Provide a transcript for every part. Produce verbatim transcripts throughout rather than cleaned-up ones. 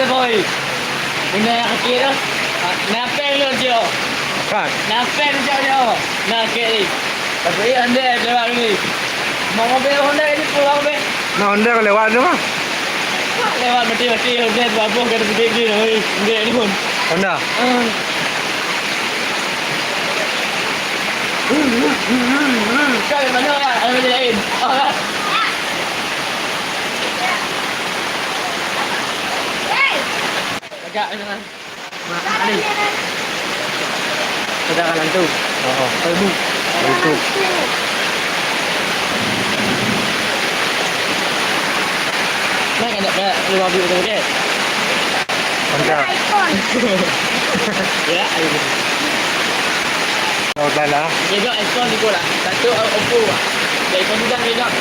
Oi. Bunda nyang kecil tu. Napeng lôn jok. Kan? Napeng jok jok. Nah, kek ni. Tapi iya, ande lewat ni. Mau mobil Honda ini pulang be. Nah, Honda lewat tu mah. Lewat mati-mati Honda tu apa kata sedikit ni. Oi, dia ni pun. Honda. Hmm. Kau yang mana orang? Ada lain. Oh, kan? Agak ni, Mak Ali. Saudara lantu. Oh, oh. Oh, bu. Lantu. Mana nak, nak lima bilik tu, dek? Mantap. Ya, ayo. Kau dah lah. Dia got iPhone ni pula. Satu, uh, Oppo. Dia iPhone sudah dia got.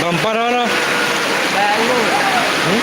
Gampang lah. Hmm?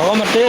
Awak mati.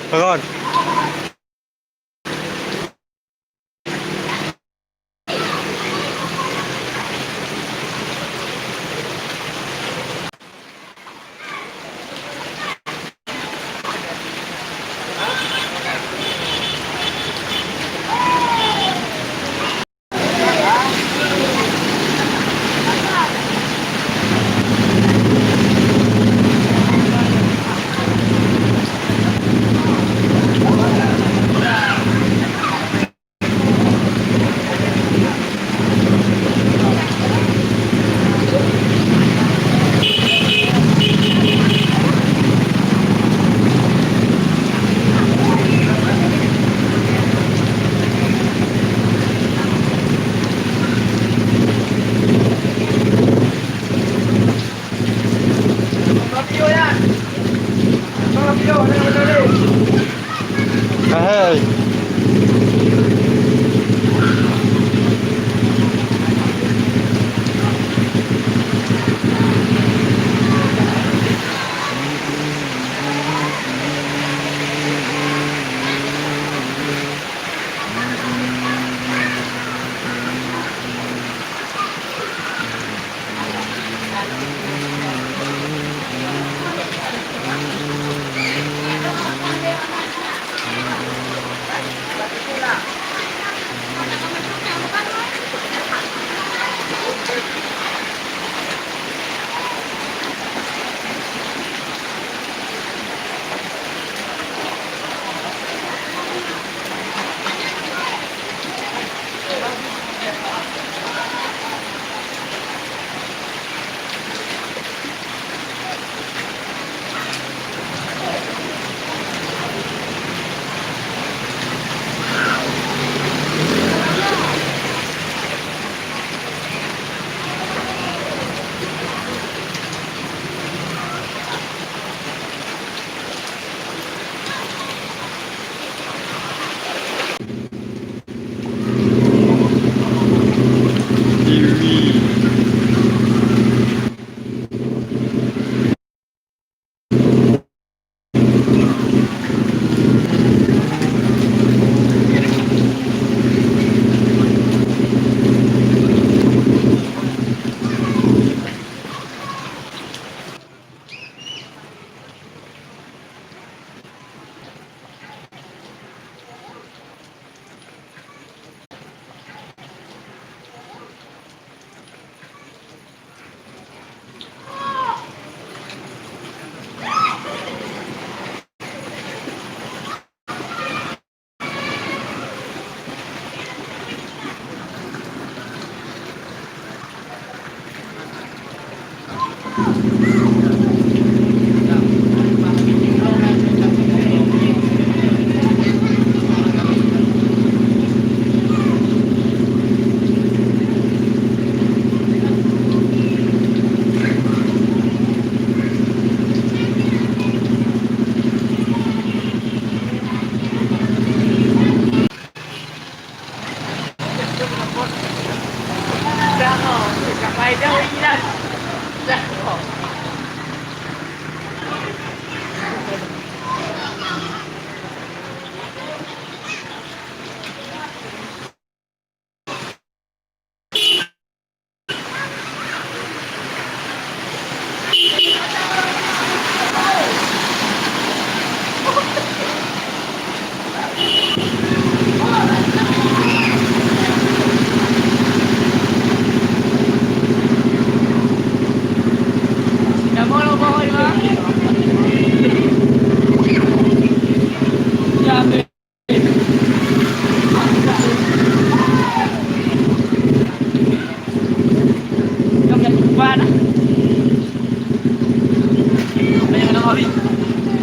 Pakon.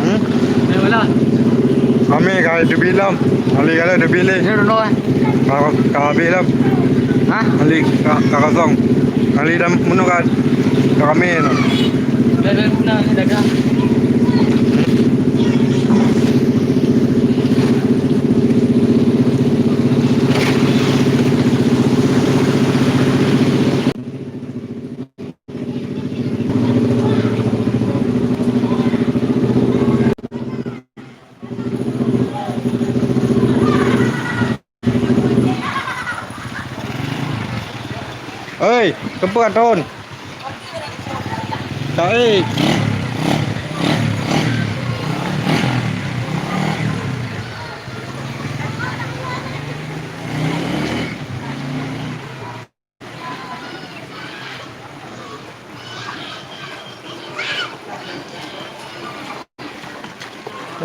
Hmm? Kami ka teubiet lom. Hali ka teubiet lé. Ini dulu, eh. Ka, ka habéh lom. Hah? Hali ka, ka kosong. Hali dan meunoe ka, ka ramé lom. Dah, dah guna, dah, dah. Hei, keupeue ka thon? Taék.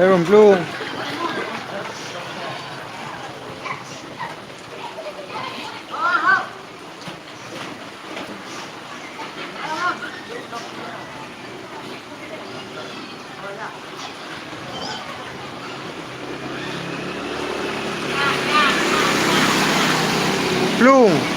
Eh, Bang Plueng. Plueng.